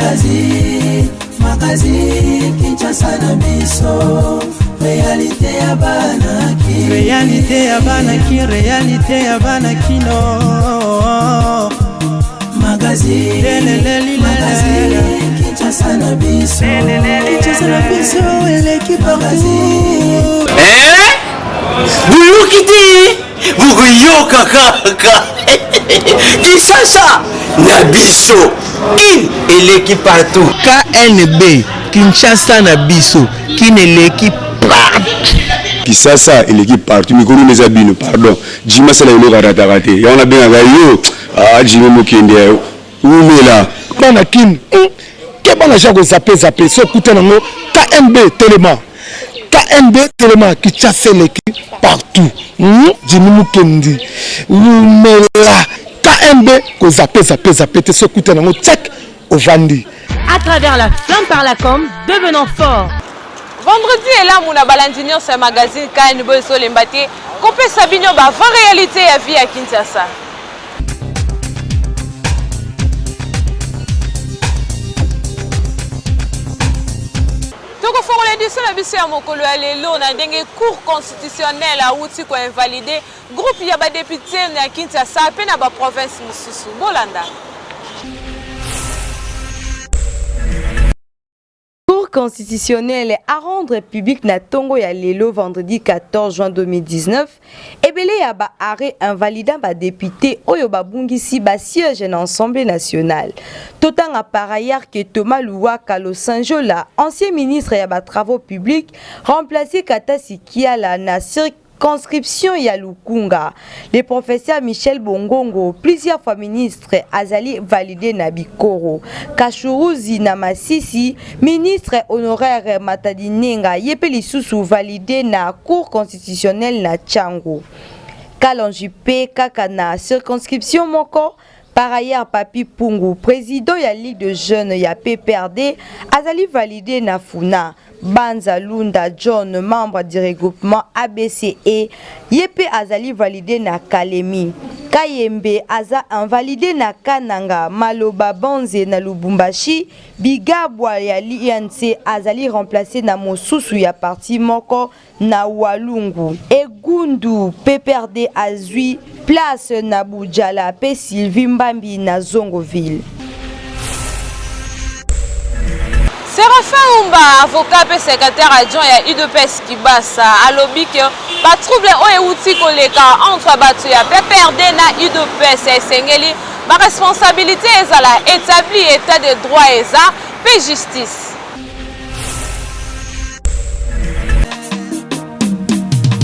Magazine, magazine, Kinshasa na biso. Réalité ya bana ki. Réalité ya bana ki, réalité ya bana kino. Magazine, Lelelelilele. magazine, Kinshasa na biso. Kinshasa na biso eleki partout. Eh? Boyoki te bokoyoka kaka Kinshasa na biso kin eleki partout KNB Kinshasa na biso kin eleki partout Kisasa eleki partout mikolo eza bino pardon Jimmy asala eloko arataka te yango nabengaka yo ah Jimmy mokende ya wumela bana kin ke bana ja kozape zape so okuta nango KNB telema KNB telema Kinshasa eleki partout Jimmy Mukendi wumela KNB kozape zape zape te so okuta nango check ovandi À travers la flamme par la com, devenant fort. Vendredi elamu na balandi nyonso ya magazine KNB ezolemba te kopesa bino ba vraie réalité ya vie ya Kinshasa. Tokofongola édition na biso ya mokolo ya lelo na ndenge cour constitutionnelle awuti koinvalide groupe ya badepute na Kinshasa mpe na baprovince mosusu. Bolanda. Cour constitutionnelle a rendre public na tongo ya lelo vendredi 14 juin 2019 ebele ya ba arrêt invalidant ba député oyo babungisi ba siège na Assemblée nationale. Totanga par ailleurs que Thomas Luwaka Losanjola, ancien ministre ya ba travaux publics, remplacé Katasi Kiala na circonscription ya Lukunga. Le professeur Michel Bongongo, plusieurs fois ministre, azali validé na Bikoro. Kashuruzi na Masisi, ministre honoraire Matadi Nenga, ye pe lisusu validé na Cour constitutionnelle na Tshangu. Kalonji pe kaka na circonscription moko. Par ailleurs, Papi Pungu, président ya Ligue de jeunes ya PPRD, azali validé na Funa. Banza Lunda John, membre du regroupement ABCE, ye pe azali validé na Kalemi. Kayembe aza invalidé na Kananga, Maloba Banze na Lubumbashi, Bigabwa ya l'INC azali remplacé na mosusu ya parti moko na Walungu. Egundu PPRD azwi place na Budjala pe Sylvie Mbambi na Zongoville. Séraphin Umba, avocat pe secrétaire adjoint ya UDPS Kibasa, alobi ke ba trouble oyo euti koleka entre bato ya PPRD na UDPS esengeli ba responsabilité ezala établi, état de droit eza pe justice.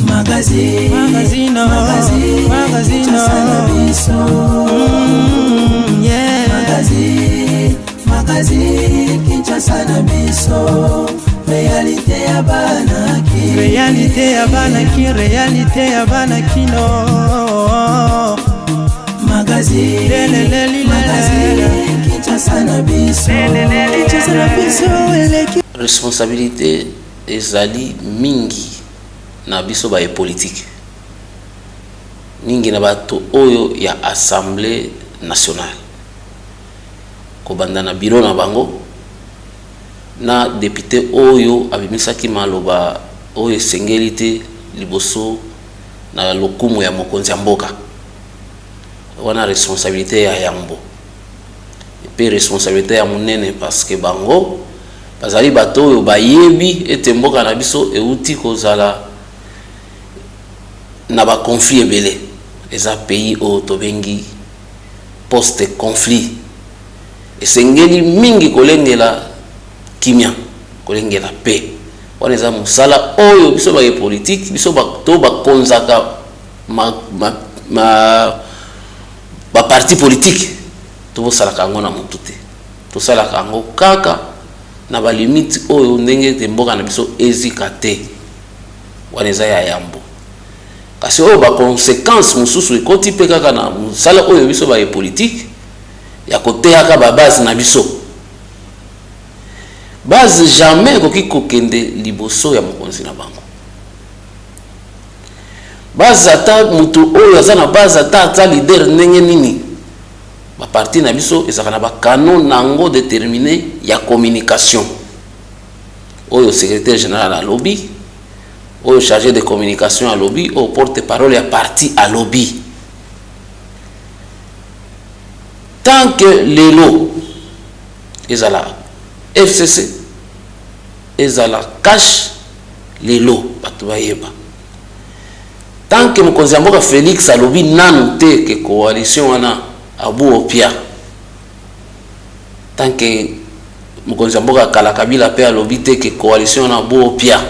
Magazine, Magazine, magazine, magazine, Kinshasa na biso. Yeah. Magazine, magazine, Kinshasa na biso. Réalité ya bana ki. Réalité ya bana ki, réalité ya bana kino. Magazine, Lelelelilele. magazine, Kinshasa na biso. Kinshasa na biso eleki. Responsabilité ezali mingi na biso baye politique, mingi na bato oyo ya Assemblée nationale, kobanda na bureau na bango na député oyo abimisaki maloba oyo esengeli te liboso na lokumu ya mokonzi ya mboka. Wana responsabilité ya yambo pe responsabilité ya monene, parce que bango bazali bato oyo bayebi ete mboka na biso euti kozala na ba conflit ebele. Eza pays oyo tobengi post conflit, esengeli mingi kolengela kimia, kolengela paix. Wana eza mosala oyo biso baye politique, biso to bakonzaka ba parti politique, tobosalaka yango na motu te, tosalaka yango kaka na ba limite oyo ndenge ete mboka na biso ezika te. Wana eza ya yambo. Kasi oyo ba conséquence mosusu ekoti mpe kaka na mosala oyo biso baye politique ya koteyaka ba base na biso. Base jamais ekoki kokende liboso ya mokonzi na bango. Base ata moto oyo aza na base, ata aza leader ndenge nini, Ba parti na biso ezalaka na ba canaux nango determine ya communication. Oyo secretaire general alobi, oyo charge de communication alobi, oyo porte parole ya parti alobi. Tant que lelo ezala FCC ezala cash lelo bato bayeba tant que mokonzi ya mboka Felix alobi nanu te ke coalition wana abu opia, tant que mokonzi ya mboka kala Kabila pe alobi te ke coalition wana abu opia,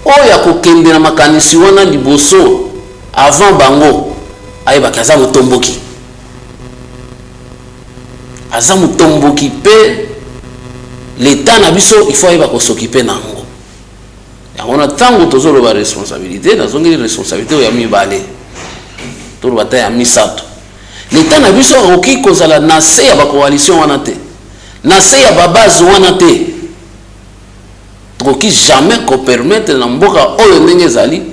oyo akokende na makanisi wana liboso avant bango ayebaki aza motomboki, aza motomboki pe l'etat na biso il faut ayeba kosokipe na yango. Yango wana ntango tozoloba responsabilité, nazongeli responsabilité oyo ya mibale, toloba ata ya misato. L'etat na biso akoki kozala na se ya bacoalition wana te, na se ya babase wana te. Tokoki jamais kopermettre na mboka oyo ndenge ezali,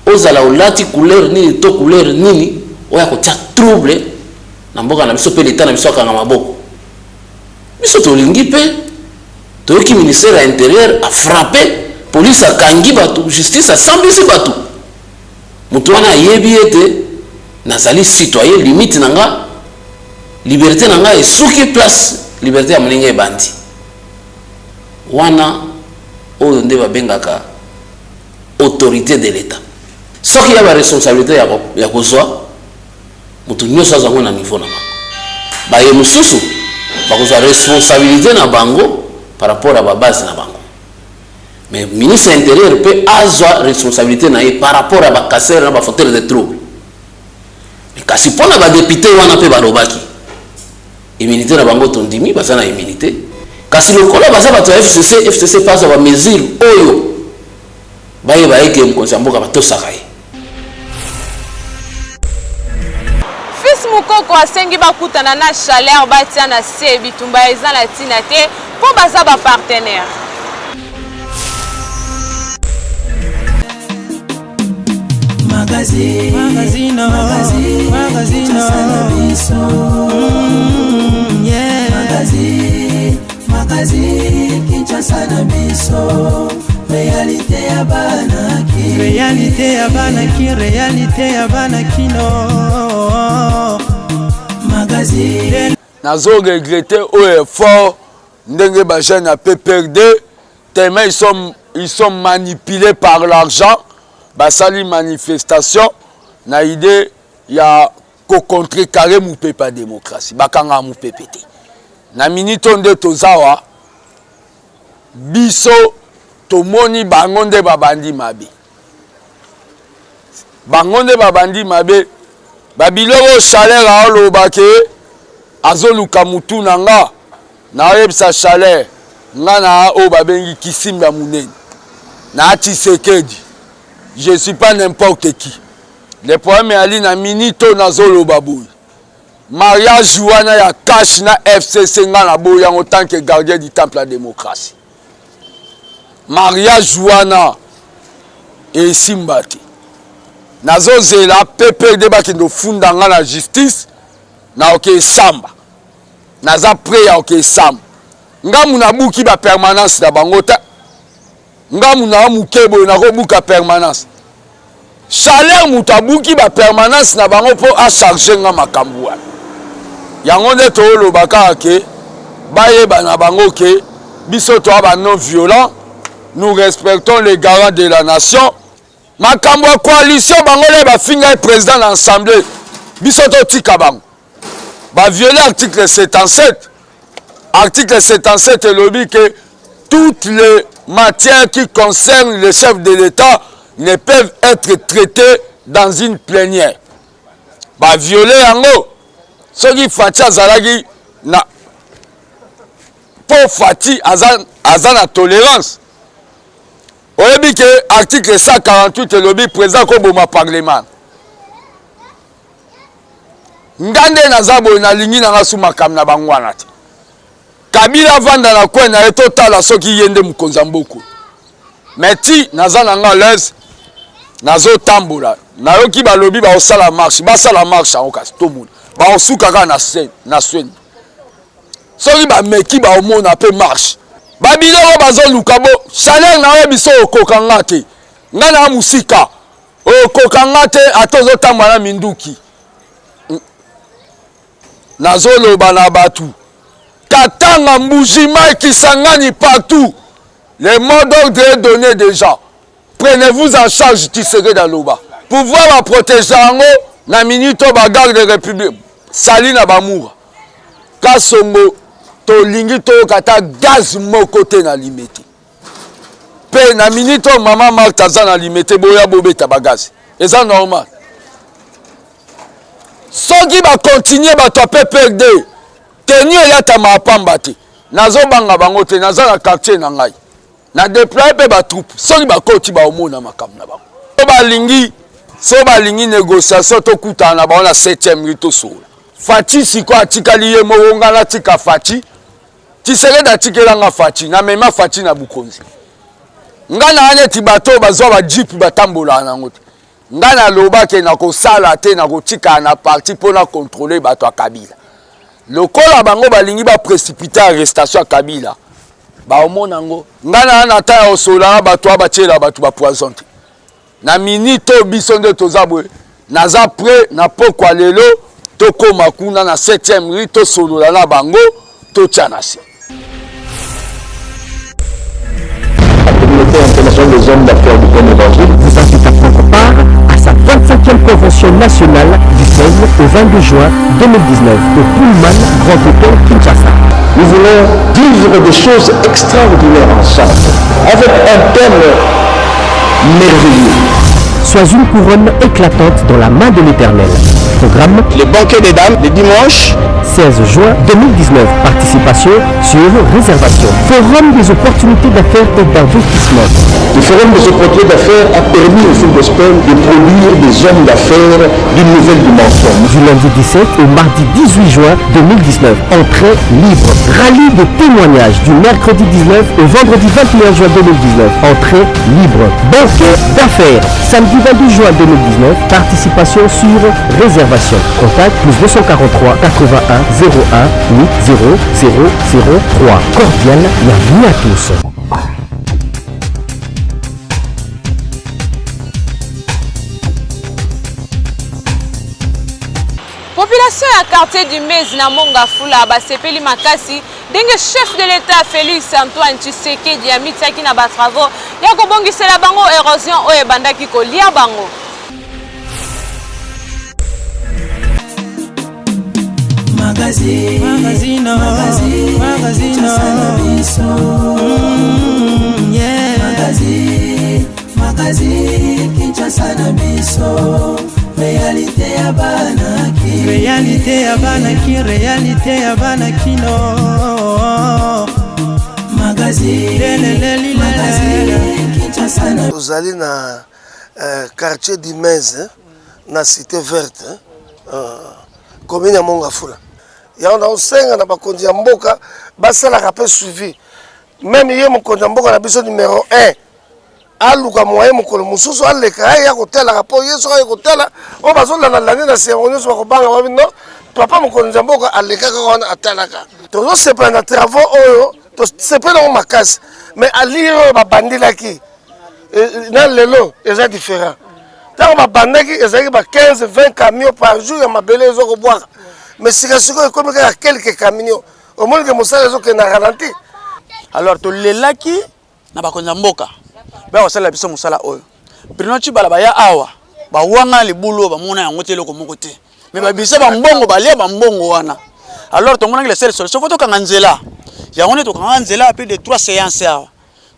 ozala olati couleur nini to couleur nini, oyo akotia trouble na mboka na biso mpe l'etat na biso akanga maboko. Biso tolingi mpe toyoki ministère ya intérieur a frappé police, akangi bato, justice asambisi bato. Moto wana ayebi ete nazali citoyen, limite na nga liberté na nga esuki place liberté ya moninga ebandi. Wana oyo nde babengaka autorité de l'État. Soki ya ba responsabilité ya kozwa moto nyonso azwa yango na niveau na bango, baye mosusu bakozwa responsabilité na bango par rapport à ba base na bango. Mais ministre intérieur mpe azwa responsabilité na ye par rapport à ba casseurs na ba fauteurs de trouble. Mais kasi mpo na ba député wana mpe balobaki immunité na bango, tondimi baza na immunité, kasi lokola baza bato ya FCC, FCC mpe azwa ba mesure oyo bayeba eke mokonzi ya mboka batosaka ye. Fils Mukoko asengi bakutana na chaleur batia na se bitumba eza na tina te mpo baza ba partenaire. Magazine, magazine, magazine, magazine, Kinshasa na biso. Yeah. Magazine, magazine, Kinshasa na biso. Réalité ya bana ki. Réalité ya bana ki, réalité ya bana kino. Magazine. Nazo regretter oyo effort ndenge ba jeunes ya PPRD tellement ils sont manipulés par l'argent, basali manifestation na idée ya ko contrecarrer mupepe ya démocratie, bakanga mupepe te. Na minute oyo nde tozawa biso tomoni bango nde babandi mabe, bango nde babandi mabe. Ba biloko chaleur aoloba ke azoluka mutu na nga, naoyebisa chaleur nga na oyo babengi kisimba munene na Tshisekedi, je suis pas n'importe qui. Le problème ali na minute oyo nazoloba boye, mariage wana ya cash na FCC nga na boyi yango tant que gardien du temple ya démocratie. Mariage wana esimba te, nazozela PPRD bakende ofunda nga na justice na oke esamba, naza prêt ya oke esamba. Ngamu nabuki ba permanence na bango te, ngamu na moke boye nakobuka permanence. Chaleur moto abuki ba permanence na bango mpo a charge nga makambo wana. Yango nde tooloba kaka ke bayeba na bango ke biso toa ba non violent, nous respectons les garants de la nation. Makambo ya coalition bango nde bafinga ye président na assemblée, biso totika bango ba viole article 77. Article 77 elobi ke toutes les matières qui concernent le chef de l'État ne peuvent être traitées dans une plénière. Ba viole yango soki Fatshi azalaki na po Fatshi aza, aza na tolérance. Oyebi ke article 148 elobi président koboma parlement. Nga nde naza boye nalingi na nga su makambo na bango wana te. Kabila avanda na coin na ye totala soki ye nde mokonzi ya mboka. Mais ti naza na nga l'aise nazotambola, nayoki balobi baosala marche, basala marche yango kasi tomona. Bakosuka kaka na scène, na scène. Soki bameki baomona mpe marche. Babiloko bazoluka bo chaleur na yo biso okoka nga te. Nga na musika. Okoka nga te ata ozotamba na minduki. Nazoloba na batu. Katanga, Mbuji-Mayi, Kisangani, partout. Le mot d'ordre est donné déjà. Prenez-vous en charge Tshisekedi aloba. Pouvoir ba protéger yango na minute oyo ba garde de république sali na bamura. Kasongo tolingi toyoka ata gaz moko te na limete. Pe na minute oyo mama Marthe aza na limete boya bobeta ba gaz. Eza normal. Soki ba continuer bato ya PPRD tenue elatamaka pamba te. Nazobanga bango te, naza na quartier na ngai. Na deployer pe ba troupes soki bakoti baomona makambo na bango. So balingi so balingi négociation tokutana na bango na 7e rue tosolola. Fatshi sikoyo atikali ye moko nga natika Fatshi. Tshisekedi atikela nga Fatshi, na mema Fatshi na bukonzi. Nga na neti bato oyo bazwa ba jeep batambolaka nango te. Nga naloba ke nakosala te, nakotikala na parti mpo na contrôler bato ya Kabila. Lokola bango balingi ba précipiter arrestation ya Kabila, baomona yango. Nga na na temps ya kosolola na bato wana batiela bato ba poison te. Na minute oyo biso nde toza boye, naza prêt na pokwa lelo tokoma kuna na 7e rue tosolola na bango totia na se. La communauté internationale des hommes d'affaires du Bon Évangile vous invite à prendre part à sa 25e convention nationale du 16 au 22 juin 2019 au Pullman Grand Hôtel Kinshasa. Nous voulons vivre des choses extraordinaires ensemble, avec un thème merveilleux. Sois une couronne éclatante dans la main de l'Éternel. Programme Le banquet des dames, le dimanche 16 juin 2019. Participation sur réservation. Forum des opportunités d'affaires et d'investissement. Le Forum des opportunités d'affaires a permis au Fonds Gospel de produire des hommes d'affaires d'une nouvelle dimension. Du lundi 17 au mardi 18 juin 2019. Entrée libre. Rallye de témoignages du mercredi 19 au vendredi 21 juin 2019. Entrée libre. Banquet d'affaires. Samedi 22 juin 2019. Participation sur réservation. Contact plus 243 81 01 8 0 0 0 3. Cordial, bienvenue à tous. Population ya quartier du Mez na Mont-Ngafula basepeli makasi ndenge chef de l'État Félix Antoine Tshisekedi amitiaki na ba travaux ya kobongisela bango érosion oyo ebandaki kolia bango. Magazine, magazine, magazine, magazine, yeah. Magazine, magazine, Kinshasa na biso. Réalité ya bana ki. Réalité ya bana ki, réalité ya bana kino. Magazine, magazine, Kinshasa na tozali na euh, quartier du Mez na cité verte euh, commune ya Mont-Ngafula. Yango naosenga na bakonzi ya mboka basalaka mpe suivi meme ye mokonzi ya mboka na biso numero 1 aluka moyen mokolo mosusu aleka aya kotalaka mpo ye soki aye kotala oyo bazolanda lande na sengo nyonso bakobanga babi no papa mokonzi ya mboka alekaka wana atalaka tozosepela na travaux oyo tosepela yango makasi mais alire oyo babandelaki na lelo eza différent ntango babandaki ezalaki ba 15 20 camion par jour ya mabele ezo kobwaka mais sikasikoyo ekomi kaka quelques camion omoni ke mosala ezokende na ralenti alors tolelaki na bakonzi ya mboka baya kosalela biso mosala oyo Bruno Tshibala baya awa bawanga libulu oyo bamona yango te eloko moko te mais babisa bambongo balia bambongo wana alors tomonaki la seule solution fo tokanga nzela yango nde tokanga nzela plus de 3 séances awa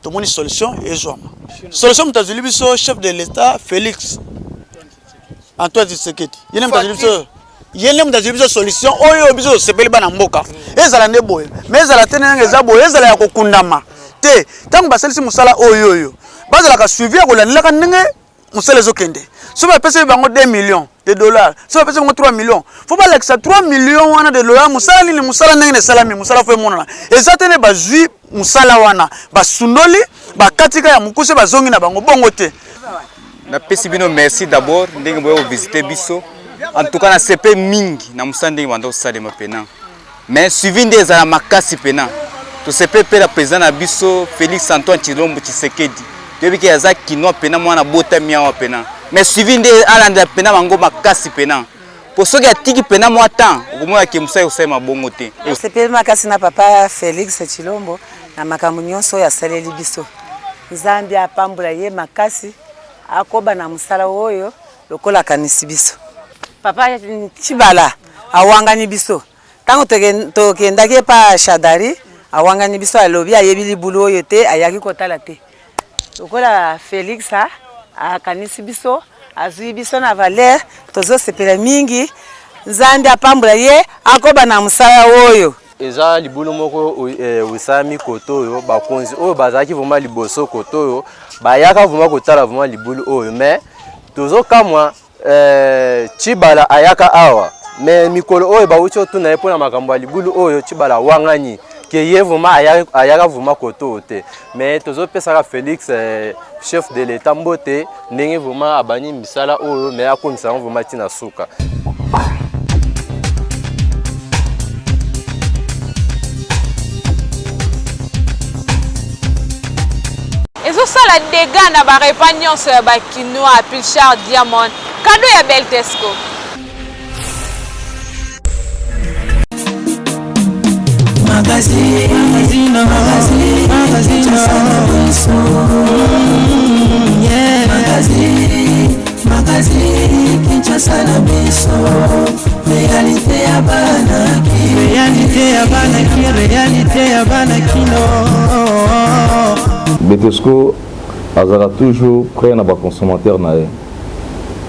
tomoni solution ezwama solution moto azwili biso chef de l'état Félix Antoine Tshisekedi ye nde moto azwili biso ye nde moto azwili biso solution oyo biso tosepeli bana mboka ezala nde boye mais ezala te ndenge eza boye ezala ya kokundama te ntango basalisi mosala oyo oyo bazalaka suivi ya kolandelaka ndenge mosala ezokende soki bapesi bango 2 millions de dollars soki bapesi bango 3 millions fo balakisa 3 millions wana de dollars mosala nini mosala ndenge na esalami mosala fo emonana eza te nde bazwi mosala wana basundoli bakatika ya mokuse bazongi na bango bongo te napesi bino merci d'abord ndenge boya kovisite biso. En tout cas nasepe mingi na mosala ndenge banda kosalema mpena, mais suivi nde ezala makasi mpena. Tosepe mpe na président na biso Félix Antoine Tshilombo Tshisekedi, toyebi ke aza kinois mpena, mwana botami awa mpena, mais suivi nde alandela mpena bango makasi mpena, po soki atiki mpena mwa temps, okomona ke mosala ekosalema bongo te. Tosepeli makasi na papa Félix Tshilombo na makambo nyonso oyo asaleli biso. Nzambe apambola ye makasi, akoba na mosala oyo lokola akanisi biso. Papa Tshibala awangani biso ntango tokendaki epa Shadari, awangani biso, alobi ayebi libulu oyo te, ayaki kotala te. Lokola Félix akanisi biso, azwi biso na valeur, tozosepela mingi. Nzambe apambola ye, akoba na mosala oyo. Eza libulu moko esalami kote oyo bakonzi oyo bazalaki vraiment liboso kote oyo bayaka vraiment kotala vraiment libulu oyo, mais tozokamwa Tshibala ayaka awa, mais mikolo oyo bawuti otuna ye mpona makambo ya libulu oyo, Tshibala awangani ke ye vraiment ayaka vraiment kote oyo te. Mais tozopesaka Félix chef de l'État mbote ndenge vraiment abandi misala oyo, mais akomisa yango vraiment ntina suka. Ezosala dégâts na barepas nyonso ya bakinois. Pilchard Diamond, cadeau ya Beltesco. Magazine, magazine, magazine, magazine, magazine, Kinshasa na biso, réalité ya bana ki, réalité ya bana ki, réalité ya bana kino. Betesco azalaka toujours près na baconsommateur na ye.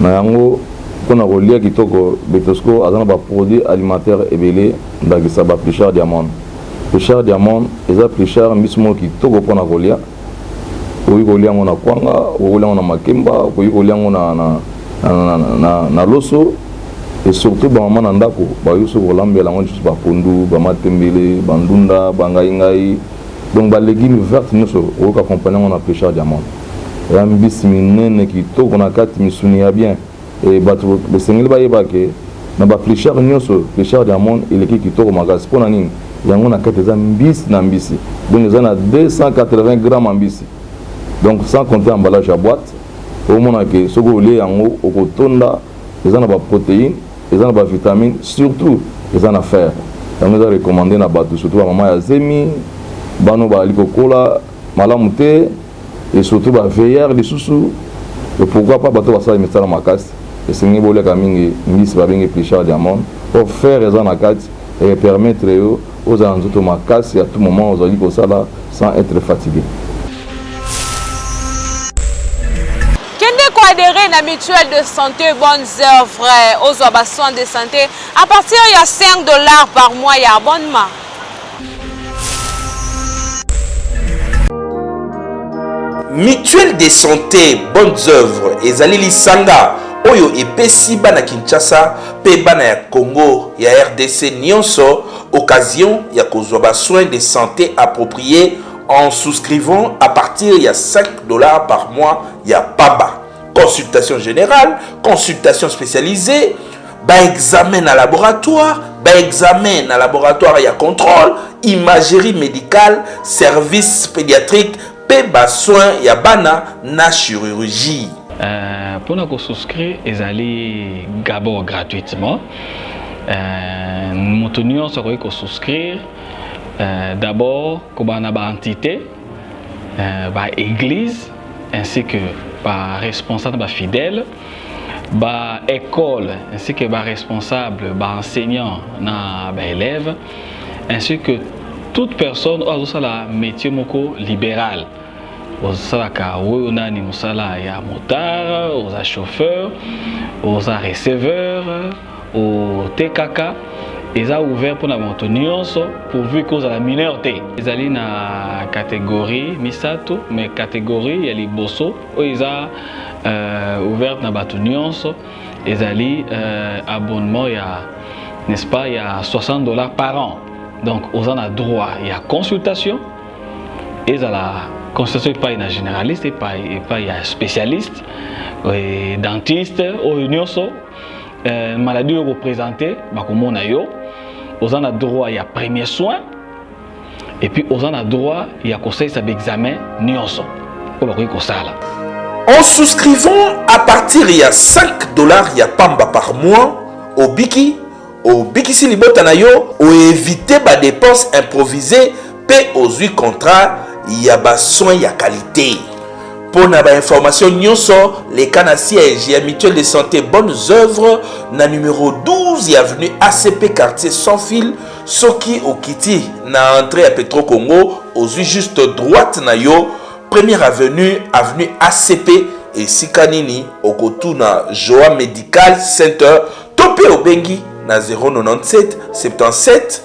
Na yango, mpona kolia kitoko, Betesco aza na baproduit alimentaire ebele, ndakisa bapluchard Diamond. Pluchard Diamond eza pluchard mbisi moko kitoko mpona kolia. Okoki kolia yango na kwanga, okoki kolia yango na makemba, okoki kolia yango na loso. Et surtout bamama na ndako bakoki soki kolambela yango lisusu bapondu, bamatembele, bandunda, bangaingai, donc balégume verte nyonso okoki accompagne yango na Pluchard Diamond. Eza mbisi minene kitoko na kati, misuni ya bien. E bato besengeli bayeba ke na bapluchard nyonso, Pluchard Diamond eleki kitoko makasi. Mpo na nini? Yango na kati eza mbisi na mbisi, donc eza na 280 gramme ya mbisi, donc sans compter emballage ya boîte. Omona ke soki olie yango okotonda. Eza na baprotéine, eza na bavitamine, surtout eza na fer. Yango eza recommandé na bato, surtout bamama ya zemi, bano bazali kokola malamu te, et surtout baveilleur lisusu, et pourquoi pas bato basala misala makasi. Esengi boliaka mingi mbisi babengi Pluchard Diamond, po fer eza na kati e permettre yo ozala nzoto makasi à tout moment ozali kosala sans être fatigué. Kende koadhérer na mutuelle de santé Bonnes Œuvres, ozwa ba soins de santé à partir ya 5 $ par mois ya abonnement. Mutuelle de santé Bonnes Œuvres ezali lisanga oyo epesi bana Kinshasa mpe bana ya Congo ya RDC nyonso occasion ya kozwa basoins de santé appropriés en souscrivant à partir ya 5 $ par mois ya pamba. Consultation générale, consultation spécialisée, baexamen na laboratoire, baexamen na laboratoire ya contrôle, imagerie médicale, service pédiatrique mpe basoin ya bana na chirurgie. Mpona kosouscrire ezali d'abord gratuitement. Moto nyonso akoki kosouscrire, d'abord kobanda na baentité, baéglise ainsi que baresponsable, bafidèle, baécole ainsi que baresponsable, baenseignant na baélève, ainsi que toute personne oyo azosala métier moko libéral. Osalaka oyo nani, mosala ya motard, oza chauffeur, oza receveur, otekaka, eza ouvert mpona moto nyonso pourvu ke ozala mineur te. Ezali na catégorie misato, mais catégorie ya liboso oyo eza ouverte na bato nyonso ezali abonnement ya, n'est-ce pas, ya 60 $ par an. Donc oza na droit ya consultation, ezala consultation epai na généraliste, epai ya spécialiste, dentiste, oyo nyonso. euh, maladie oyo okopresente bakomona yo oza na droit ya premier soin et puis oza na droit ya kosalisa baexamen nyonso oyo bakoki kosala. En souscrivant à partir ya 5 dollars ya pamba par mois, obiki, obikisi libota na yo, oevite ba dépenses improvisées pe ozwi contrat ya ba soins ya qualité. Mpo na ba information nyonso, leka na siège ya mutuelle de santé Bonnes Œuvres na numéro 12 ya avenue ACP quartier sans fil. Soki okiti na entrée ya Petro Congo, ozwi juste droite na yo, première avenue, avenue ACP, esika nini okotuna Joa Medical Center to mpe obengi na 097 77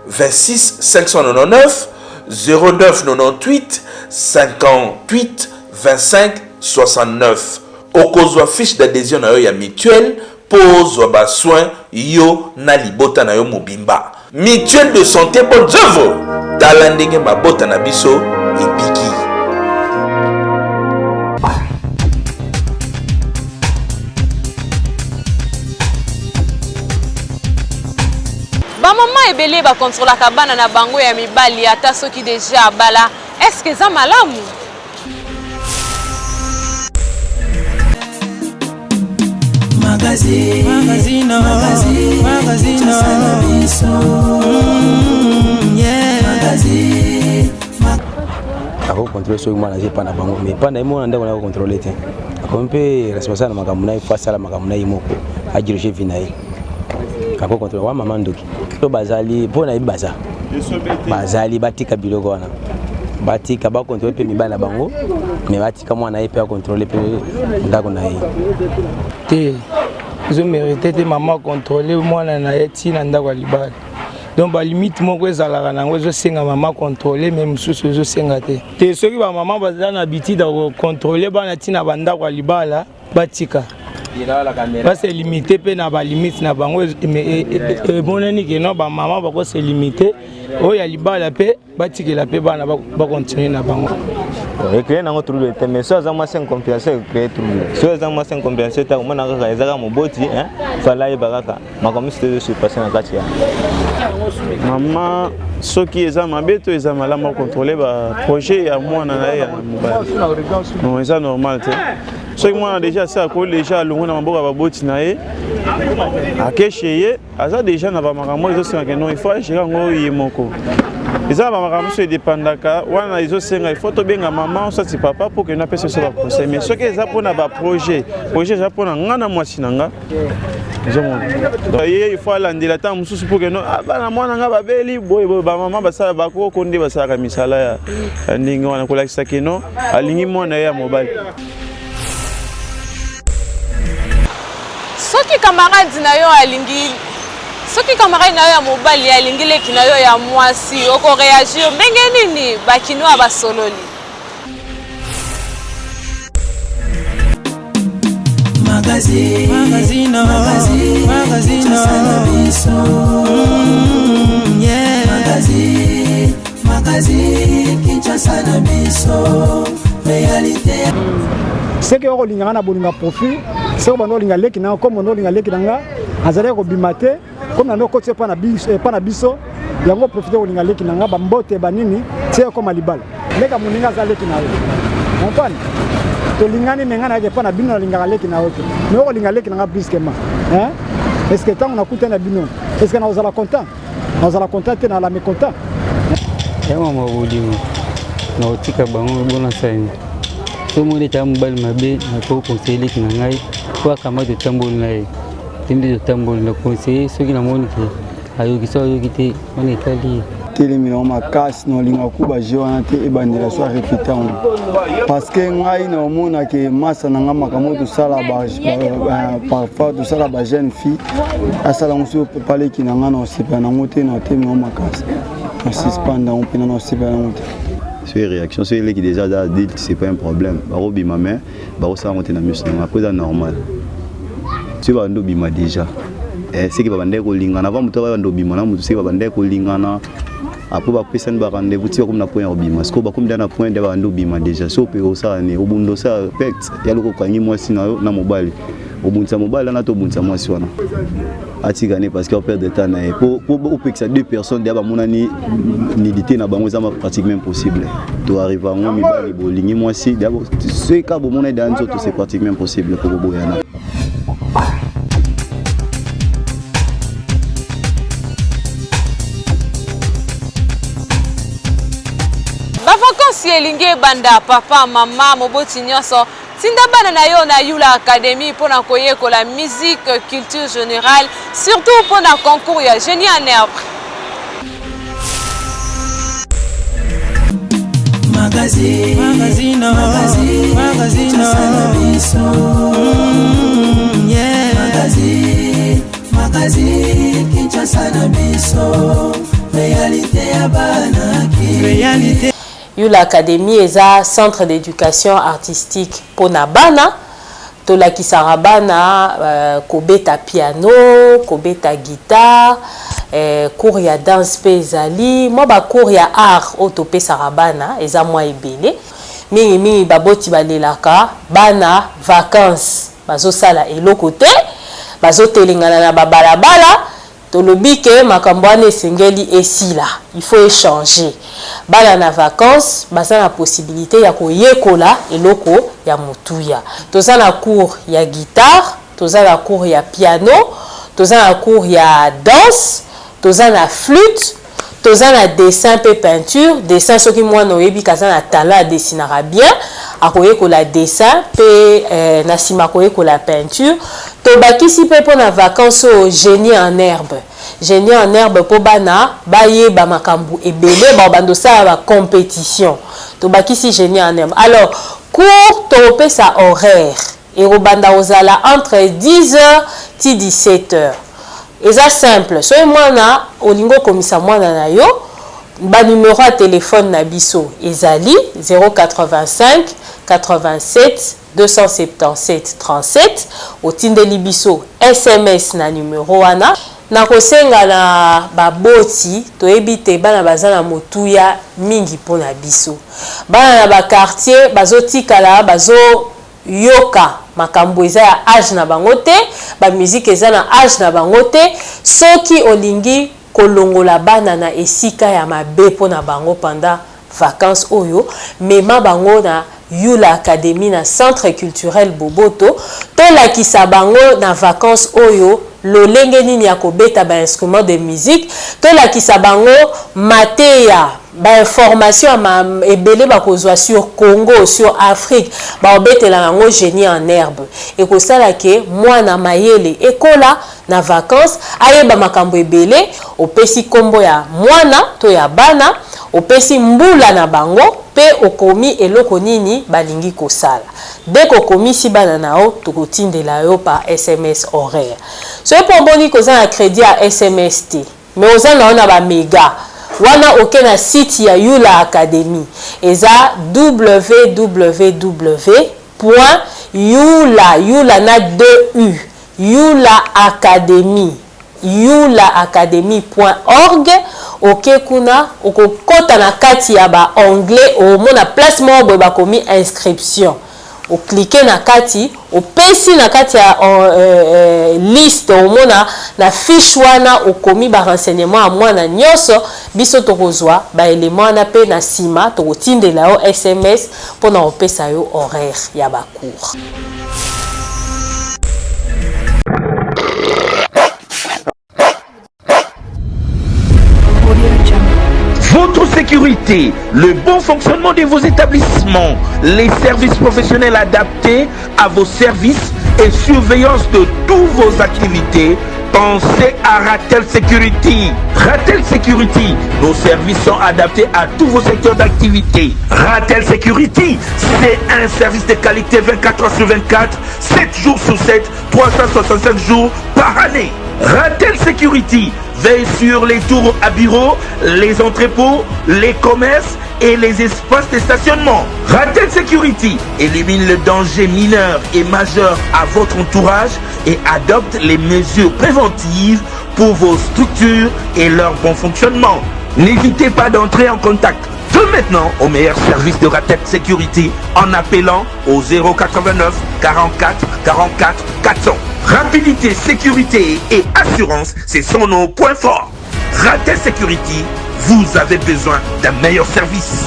26 599 09 98 58 25 69. Okozwa fiche d'adhesion na yo ya mutuelle mpo ozwa ba soins yo na libota na yo mobimba. Mutuelle de santé Bonnes Œuvres, tala ndenge mabota na biso ebiki. Bamama ebele bakontrolaka bana na bango ya mibali ata soki deja abala, eske eza malamu? Magazine, magazine, magazine, magazine, yeah. Magazine. Akokontrole soki mwana aza epai na bango, mais epai na ye mwana ndako na akokontrole te, akomi mpe responsable na makambo na ye, fo asala makambo na ye moko, adirige vie na ye, akokontrole wa mama ndoki to bazali mpo na ye baza bazali batika biloko wana, batika bakontrole mpe mibali na bango, me batika mwana ye mpe akontrole mpe ndako na ye. Te, ezomerite te mama akontrole mwana na ye ntina ndako ya libala. Donc balimite moko ezalaka na yango, ezosenga mama contrôle, me mosusu ezosenga te. Te, soki bamama baza na habitude ya kocontrôle bana ntina bandako ya libala, batika base limite mpe na balimite na bango. Emonani ke no bamama bakose limite oyo ya libala mpe batikela mpe bana bakontinue na bango. Ecree nango trouble te, mais so aza mwasi incompréhension, ecree trouble. So eza mwasi incompréhension te, akomona kaka eza kaka moboti fala ayeba kaka makambo mosusu te ezosurpasse na kati ya mama. Soki eza mabe to eza malamu akontrole baprojet ya mwana na ye ya mobali, non, eza normal te. Soki mwana deja asi akoli, deja alongwe na maboko ya baboti na ye, akeshe ye aza deja na bamakambo oyo ezosengaka non, il faut agere yango ye moko. Eza na bamakambo mosusu edepandaka wana, ezosenga il faut tobenga mama soit papa mpo kende apesa biso baconseil. Mais soki eza mpona baprojet, projet eza mpona nga na mwasi na nga, ozomona ye il faut alandela ntango mosusu mpo keno bana mwana nga babeli boye boye. Bamama basala bakoko nde basalaka misala ya ndenge wana kolakisa keno alingi mwana ye ya mobali. Soki camarade na yo alingi, soki camarade na yo ya mobali alingi leki na yo ya mwasi, okoreagir ndenge nini? Bakinois basololi. Magazine, magazine, magazine, magazine, yeah. Magazine, magazine, Kinshasa na biso, réalité. Seke okolinga nga na bolinga profit, seke obanda olinga leki na nga, comme obanda olinga leki na nga azalaki kobima te, comme nando okoti epa na biso, epa na biso yango profite kolinga leki na nga, bambote banini tie ekoma libala. Leka moninga aza leki na yo, comprendre? Tolingani, me ngai nayaki epa na bino, nalingaka leki na yo te, me okolinga leki na nga brusquement, hein? Est ce que ntango nakutani na bino, est ce que nakozala content? Nazala content te, nazala mécontent. Ya mama bolingo nakotika bango bona sani so moni ete mobali mabe, nakoki conseille leki na ngai po akamba, totamboli na ye te nde totamboli na conseille. Soki namoni ke ayoki, so ayoki te, wana etali ye. Telemi nango makasi na olinga ku baje wana te, ebandela so arepete yango, parce que ngai na omona ke masa na ngai makambo tosala parfois, tosala bajeune fille asala yango, soki paleki na ngai na osepela nango te, na otemi yango makasi, na suspendre yango mpena, na osepela yango te. Soki réaction, soki eleki déjà aza adulte, c'est pas un problème, bakobima, mais bakosala yango te na miso nanga po eza normal. Soki babandi obima déjà, seki babandaki kolingana avant moto abanda obima na moto, seki babandaki kolingana, après bapesani ba rendez-vous ti bakomi na point ya kobima. Sikoyo bakomi da na point nde babandi obima déjà. So mpe osala ne obunda, osala pecte ya loko, okangi mwasi na yo na mobali. Obundisa mobali wana to obundisa mwasi wana? Atika ne parce que operdre temps na ye po opekisa deux personnes deya bamonani nudité na bango eza pratiquement impossible. To arrive yango mibali bolingi mwasi deya soki kaka bomona deya nzoto, c'est pratiquement impossible po koboyana. Bavakansi elingi ebanda, papa, mama, moboti nyonso tinda bana na yo na Yula Academy mpo na koyekola musique, culture générale, surtout mpo na concours ya Génie en herbe. Magazine, magazine, magazine, magazine, yeah. Magazine, magazine, Kinshasa na biso, réalité ya bana réalité. Yula Academy eza centre d'éducation artistique pona bana. Tolakisaka bana kobeta piano, kobeta guitare, cours ya danse mpe ezali. Mwa ba cours ya art oyo topesaka bana eza mwa ebele. Mingimingi baboti balelaka bana vacances bazosala eloko te, bazotelengana na babalabala. Tolobi ke makambo wana esengeli esila, il faut echanger. Bana na vacances baza na possibilite ya koyekola eloko ya motuya. Toza na cours ya guitare, toza na cours ya piano, toza na cours ya danse, toza na flûte, toza na dessin mpe peinture. Dessin, soki mwana oyebi kaza na talent, adesinaka bien, akoyekola dessin mpe na nsima akoyekola peinture. Tobakisi mpe mpona vacances oyo génie en herbe. Génie en herbe mpo bana bayeba makambo ebele, babanda osala bacompétition. Tobakisi génie en herbe. Alors cours tokopesa horaire ekobanda kozala entre 10 heures ti 17 heures. Eza simple. Soki mwana olingi okomisa mwana na yo, banumero ya telefone na biso ezali 085 87 277 37. Otindeli biso SMS na numero wana. Nakosenga na baboti, toyebi te bana baza na motuya mingi mpona biso. Bana na baquartier bazotikala bazoyoka makambo eza ya age na bango te, bamusique eza na age na bango te. Soki olingi kolongola bana na esika ya mabe mpona bango pendant vacances oyo, mema bango na Yula Academy na Centre Culturel Boboto. Tolakisa bango na vacances oyo lolenge nini ya kobeta bainstrument de musique. Tolakisa bango mateya, bainformation ya ebele bakozwa sur Congo, sur Afrique. Baobetela yango génie en herbe, ekosala ke mwana mayele ekola na vacances, ayeba makambo ebele. Opesi nkombo ya mwana to ya bana, opesi mbula na bango mpe okomi eloko nini balingi kosala. Dès kokomisi bana na yo, tokotindela yo par SMS horaire. Soki mpo omoni koza na crédit ya SMS te, mais oza na yo na bamega wana, oke na site ya Yula Academy, eza www yula, yula na 2 u, Yula Academy, yulaacademy.org. Oke kuna, okokɔta na kati ya baonglet, omona place moko boye bakomi inscription. Oklike na kati, opesi na kati ya liste, omona na fiche wana okomi barenseignement ya mwana nyonso. Biso tokozwa baelema wana mpe na nsima tokotindela yo SMS mpona kopesa yo horaire ya bacours. Votre sécurité, le bon fonctionnement de vos établissements, les services professionnels adaptés à vos services et surveillance de toutes vos activités, pensez à Ratel Security. Ratel Security, nos services sont adaptés à tous vos secteurs d'activité. Ratel Security, c'est un service de qualité 24 heures sur 24, 7 jours sur 7, 365 jours par année. Ratel Security veille sur les tours à bureaux, les entrepôts, les commerces et les espaces de stationnement. Ratel Security élimine le danger mineur et majeur à votre entourage et adopte les mesures préventives pour vos structures et leur bon fonctionnement. N'hésitez pas d'entrer en contact. maintenant au meilleur service de Ratec Security en appelant au 089 44 44 400. Rapidité, sécurité et assurance, ce sont nos points forts. Ratec Security, vous avez besoin d'un meilleur service.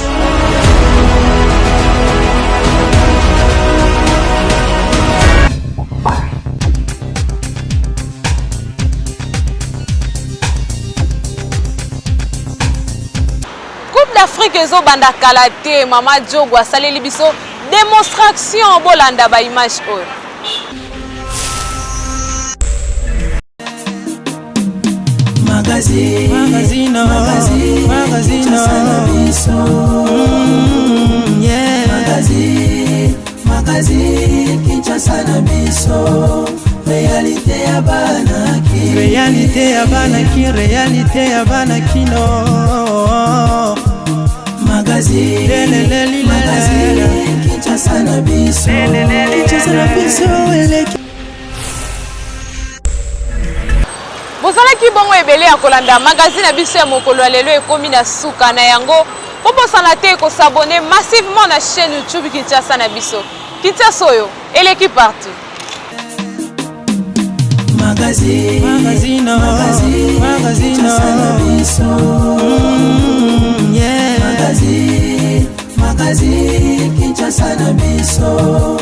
Coupe d'Afrique ezobanda kala te, mama Diogo asaleli biso démonstration, bolanda ba image oyo. Magazine, magazine, magazine, magazine, Kinshasa na biso. Yeah. Magazine, magazine, Kinshasa na biso. Réalité ya bana ki. Réalité ya bana ki, réalité ya bana kino. Magazine, Leleleli, magazine, Kinshasa na biso. Kinshasa na biso eleki. Bozalaki bongo ebele ya kolanda magazine na biso ya mokolo ya lelo ekomi na suka na yango. Bobosana te kosabone massivement na chaîne YouTube Kinshasa na biso. Kinshasa oyo eleki partout. Magazine, magazine, magazine, magazine, Kinshasa na biso. Yeah. Magazine, magazine, Kinshasa na biso.